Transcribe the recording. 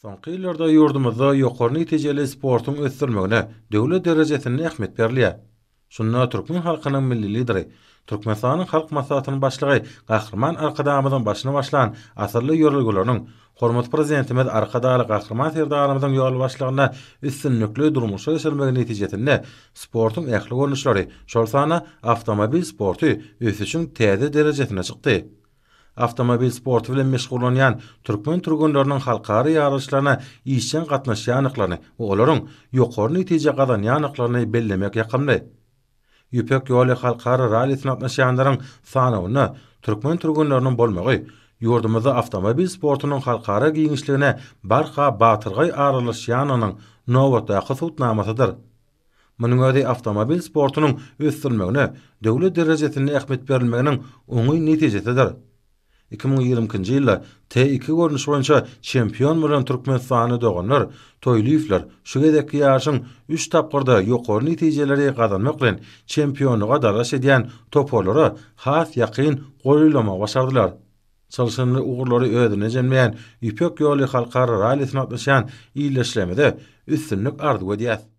Soňky ýyllarda ýurdumyzda ýokary netijeli sportuň ösdürilmegine döwlet derejesinde ähmiýet berilýär. Şunda türkmen halkynyň Milli Lideri, Türkmenistanyň Halk Maslahatynyň Başlygy Gahryman Arkadagymyzyň başyny başlan asylly ýörelgeleriniň hormatly Prezidentimiz Arkadagly Gahryman Serdarymyzyň ýolbaşçylygynda üstünlikli durmuşa geçirilmegi netijesinde sportuň ähli görnüşleri, şol sanda awtomobil sporty ösüşiň täze derejesine çykdy. Awtomobil sporty bilen meşgullanýan türkmen türgenleriniň halkara ýaryşlaryna işjeň gatnaşýandyklaryny we olaryň ýokary netije gazanýandyklaryny bellemek ýakymly. Ýüpek ýoly halkara rallisine gatnaşýanlaryň sanawynda türkmen türgenleriniň bolmagy ýurdumyzda awtomobil sportunyň halkara giňişligine barha batyrgaý aralaşýanynyň nobatdaky subutnamasydyr. Munuň özi awtomobil sportunyň ösdürilmegine döwlet derejesinde ähmiýet berilmeginiň oňyn netijesidir. 2022-nji ýylda T2 görnüşi boýunça çempion bolan türkmenistanly doganlar Toýlyýewler şu gezekki ýaryşyň üç tapgyrda ýokary netijeleri gazanmak bilen çempionlyga dalaş edýän toparlara has ýakyn golaýlamagy başardylar. Çylşyrymly ugurlary özünde jemleýän Ýüpek ýoly halkara rallisine gatnaşýan ildeşlerimize üstünlik arzuw edýäs.